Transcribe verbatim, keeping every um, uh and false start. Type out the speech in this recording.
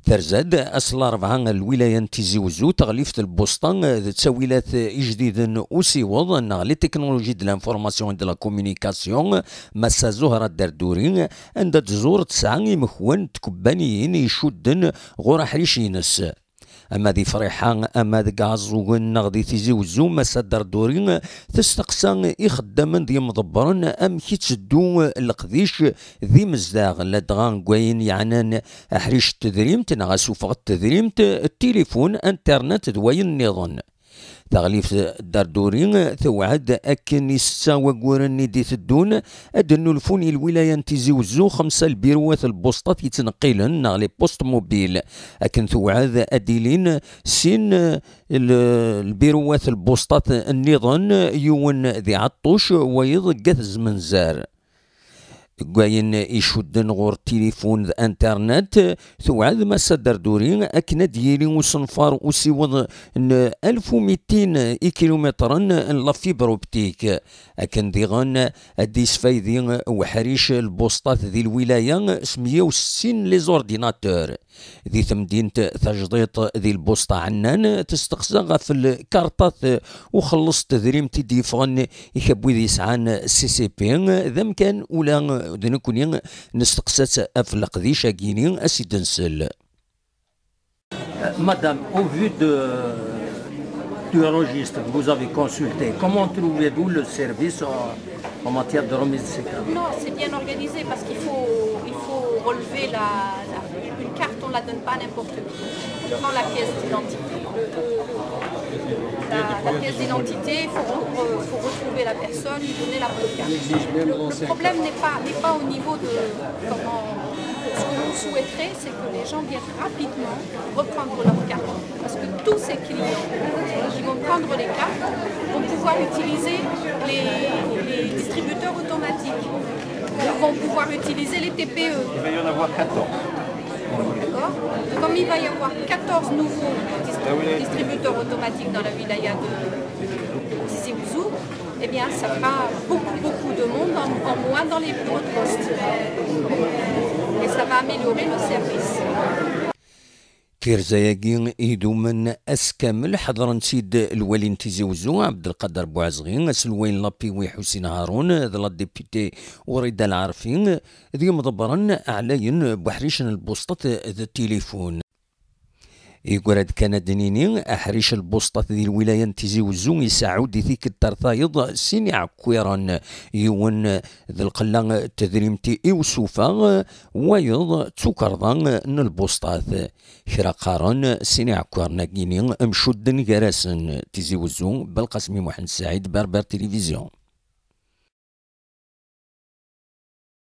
Terza-d ass n larebɛa lwilaya n Tizi Uzzu, taɣlift n lbusṭa d ttawilat ijdiden usiweḍ neɣ les technologies de l'information et de la communication, Massa Zuhra Derduri, anda d-tẓur tesɛa imekwan n tkebbaniyin icudden ɣur aḥric-ines. Ama di Friḥa, ama deg Ɛeẓẓugen neɣ di Tizi Uzzu, Massa Derduri testeqsa ixeddamen d yimḍebbren amek i tteddu leqdic d imezdaɣ, ladɣa deg wayen yeɛnan aḥric n tedrimt neɣ asufeɣ n tedrimt, tilifun, internet d wayen nniḍen. Taɣlift Derduri tewɛed akken i setta wagguren i d-iteddun ad d-nnulfun i lwilaya n Tizi Uzzu xemsa lbiruwat n lbusṭat yettneqqilen neɣ les postes mobiles. Akken tewɛed ad d-ilin sin l-, lbiruwat n lbusṭat nniḍen, yiwen di Ɛeṭṭuc, wayeḍ deg At Zmenzer. Deg wayen icudden ɣur tilifun d internet, tewɛed Massa Derduri akken ad d-yili usenfar usiweḍ n alef u mitin ikilumitren n la fibre optique. Akken diɣen ad d-isfaydi uḥric lbusṭat di lwilaya s meyya u settin les ordinateurs. Di temdint tajdiṭ di lbusṭa Ɛennan, testeqsa ɣef lkarṭat uxelleṣ n tedrimt i d-yeffɣen i kab wid yesɛan C C P, d amkan ula d nekkni nesteqsa-tt ɣef leqdic-agi-ni, a s-id-nsel. Madame, au vu de, du registre que vous avez consulté, comment trouvez-vous le service en, en matière de remise de ces cartes ? Non, c'est bien organisé parce qu'il faut, il faut relever la, la- une carte, on ne la donne pas à n'importe qui. On prend la pièce d'identité, le- le- la, la pièce d'identité, il faut, re- faut retrouver la personne, lui donner la carte. Le, le problème n'est pas, n'est pas au niveau de comment, ce que l'on souhaiterait, c'est que les gens viennent rapidement reprendre leur carte. Parce que tous ces clients qui vont prendre les cartes vont pouvoir utiliser les, les distributeurs automatiques. Ils vont pouvoir utiliser les T P E. Il va y en avoir quatorze. D'accord ? Comme il va y avoir quatorze nouveaux dist- distributeurs automatiques dans la wilaya de Tizi Ouzou, eh bien, ça fera beaucoup, beaucoup de monde en, en moins dans les bureaux de poste. Et ça va améliorer le service. Tirza-agi idumen ass kamel ḥeḍren-tt-id lwali n Tizi Uzzu Ɛebdelqader Buɛezɣi, aselway n l'A P W Ḥusin Harun d la députée Wrida Lɛerfi d yimḍebbren ɛlayen n uḥric n lbusṭat d tilifun. Yeggra-d kan ad d-nini, aḥric n lbusṭat di lwilaya n Tizi Uzzu iseɛɛu-d i tikkelt ar tayeḍ sin iɛekkiren, yiwen d lqella n tedrimt i usufa, wayeḍ d tukerḍa n lbusṭat. Kra qqaren sin iɛekkiren-agi-ni mcudden gar-asen. Tizi Uzzu, Belqasmi Muḥend Saɛid, Berber Télévision.